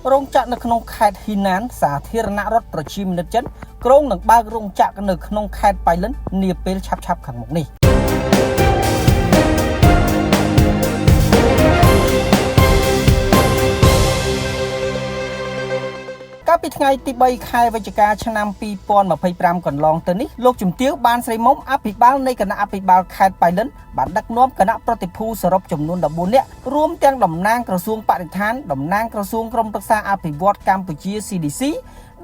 រោងចក្រនៅក្នុងខេត្តហ៊ីណានសាធារណរដ្ឋប្រជាមានិតចិនគ្រោងនឹងបើករោងចក្រនៅក្នុងខេត្តប៉ៃលិននាពេលឆាប់ៗខាងមុខនេះ។ កាលពីថ្ងៃទី3ខែវិច្ឆិកាឆ្នាំ2025កន្លងទៅនេះលោកជំទាវបានស្រីមុំអភិបាលនៃគណៈអភិបាលខេត្តប៉ៃលិនបានដឹកនាំគណៈប្រតិភូសរុបចំនួន14នាក់រួមទាំងតំណាងក្រសួងបរិស្ថានតំណាងក្រសួងក្រុមប្រឹក្សាអភិវឌ្ឍកម្ពុជា CDC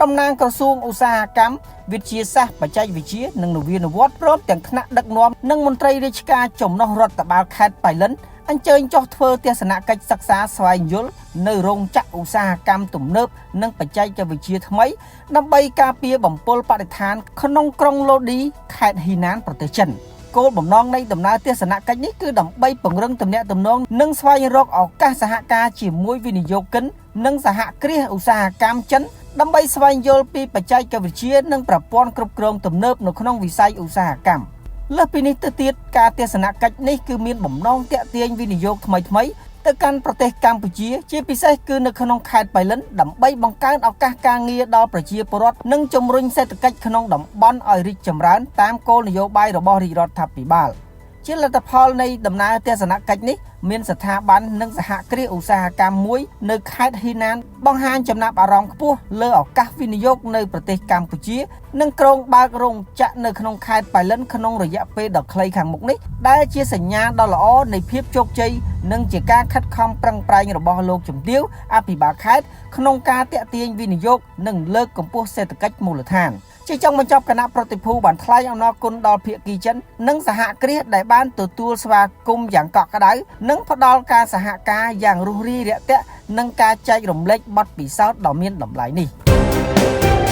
តំណាងក្រសួងឧស្សាហកម្មវិទ្យាសាស្ត្របច្ចេកវិទ្យានិងនវានុវត្តន៍ព្រមទាំងថ្នាក់ដឹកនាំនិងមន្ត្រីរាជការចំណុះរដ្ឋបាលខេត្តប៉ៃលិនអញ្ជើញចុះធ្វើទស្សនកិច្ចសិក្សាស្វែងយល់នៅរោងចក្រឧស្សាហកម្មទំនើបនិងបច្ចេកវិទ្យាថ្មីដើម្បីការពារបំពុលបរិស្ថានក្នុងក្រុងឡូឌីខេត្តហ៊ីណានប្រទេសចិន។ គោលបំណងនៃដំណើរទស្សនកិច្ចនេះគឺដើម្បីពង្រឹងទំនាក់ទំនងនិងស្វែងរកឱកាសសហការជាមួយវិនិយោគិននិងសហគ្រាសឧស្សាហកម្មចិនដើម្បីស្វែងយល់ពីបច្ចេកវិទ្យានិងប្រព័ន្ធគ្រប់គ្រងទំនើបនៅក្នុងវិស័យឧស្សាហកម្ម។ លើសពីនេះទៅទៀតការទស្សនកិច្ចនេះគឺមានបំណងទាក់ទាញវិនិយោគថ្មីៗទៅកាន់ប្រទេសកម្ពុជាជាពិសេសគឺនៅក្នុងខេត្តប៉ៃលិនដើម្បីបង្កើនឱកាសការងារដល់ប្រជាពលរដ្ឋនិងជំរុញសេដ្ឋកិច្ចក្នុងតំបន់ឲ្យរីកចម្រើនតាមគោលនយោបាយរបស់រាជរដ្ឋាភិបាល។ ជាលទ្ធផលនៃដំណើរទស្សនកិច្ចនេះមានស្ថាប័ននិងសហគ្រាសឧស្សាហកម្មមួយនៅខេត្តហ៊ីណានបង្ហាញចំណាប់អារម្មណ៍ខ្ពស់លើឱកាសវិនិយោគនៅប្រទេសកម្ពុជានិងគ្រោងបើករោងចក្រនៅក្នុងខេត្តប៉ៃលិនក្នុងរយៈពេលដ៏ខ្លីខាងមុខនេះដែលជាសញ្ញាដ៏ល្អនៃភាពជោគជ័យនិងជាការខិតខំប្រឹងប្រែងរបស់លោកជំទាវអភិបាលខេត្តក្នុងការទាក់ទាញវិនិយោគនិងលើកកម្ពស់សេដ្ឋកិច្ចមូលដ្ឋាន។ ជាចុងបញ្ចប់គណៈប្រតិភូបានថ្លែងអំណរគុណដល់ភាគីចិននិងសហគ្រាសដែលបានទទួលស្វាគមន៍យ៉ាងកក់ក្ដៅនិងផ្ដល់ការសហការយ៉ាងរួសរាយរាក់ទាក់និងការចែករំលែកបទពិសោធន៍ដ៏មានតម្លៃនេះ។